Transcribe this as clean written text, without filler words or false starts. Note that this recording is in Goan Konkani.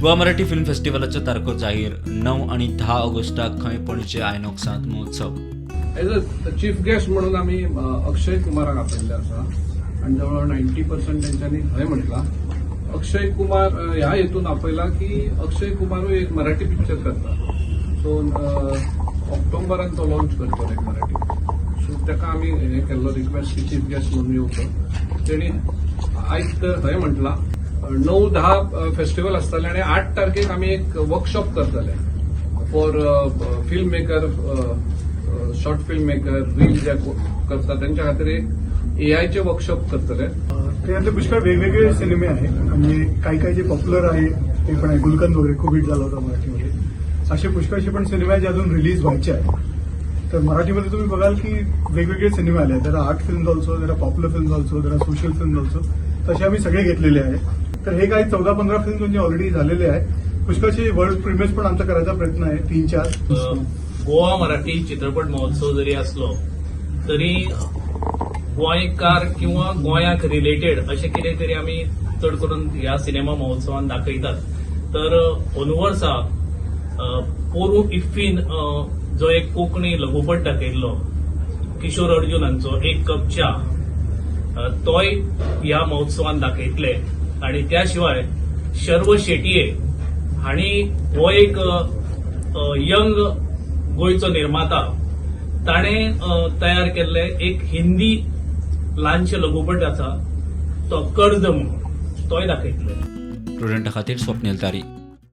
गोवा मराठी फिल्म फेस्टिवलाच्यो तारखो जाहीर. 9 आनी 10 ऑगस्टाक खंय पणजे आयनॉक्सांत महोत्सव. एज अ चीफ गेस्ट म्हणून आमी अक्षय कुमाराक आपयल्ले आसा आनी जवळ 90% तेंच्यांनी हय म्हटलां. अक्षय कुमार ह्या हेतून आपयला की अक्षय कुमारूय एक मराठी पिक्चर करता. सो ऑक्टोबरान तो लॉन्च करतलो एक मराठी. सो ताका आमी हें केल्लो रिक्वेस्ट की चीफ गेस्ट म्हणून येवचो. तेणी आयज तर हय म्हटलां. 9-10 फेस्टिवल आसतलें आनी 8 तारखेक आमी एक वर्कशॉप करतले for film maker, short film maker, reel जे करता त्यांच्या खातीर एक एआयचे वर्कशॉप करतले. त्यातले पुष्कळ वेगवेगळे सिनेमे आहे. म्हणजे काही काही जे पॉप्युलर आहे ते पण आहे. गुलकंद वगैरे खूप हिट झाला होता मराठीमध्ये. असे पुष्कळसे पण सिनेमे आहेत जे अजून रिलीज व्हायचे आहेत. तर मराठीमध्ये तुम्ही बघाल की वेगवेगळे सिनेमे आले. जरा art film also, जरा पॉप्युलर फिल्म ऑल्सो, जरा सोशल फिल्म ऑल्सो, तसे आम्ही सगळे घेतलेले आहे. तर हे काही 14-15 फिल्म म्हणजे ऑलरेडी झालेले आहे. पुष्कळचे वर्ल्ड प्रीमियर्स पण आमचा करायचा प्रयत्न आहे तीन चार. गोवा मराठी चित्रपट महोत्सव जरी असलो तरी गोंयकार किंवा गोंयाक रिलेटेड अशें कितें तरी आमी चड करून ह्या सिनेमा महोत्सवान दाखयतात. तर अंदू वर्सा पोरूं इफ्फीन जो एक कोंकणी लघुपट दाखयल्लो किशोर अर्जुन हांचो एक कप च्या, तोय ह्या महोत्सवान दाखयतले. आणि त्या शिवाय शर्व शेटये हांणी, हो एक यंग गोंयचो निर्माता, ताणें तयार केल्ले एक हिंदी ल्हानशे लघुपट आसा तो कर्ज म्हणून, तोय दाखयतले. प्रुडंटा खातीर स्वप्नील तारी.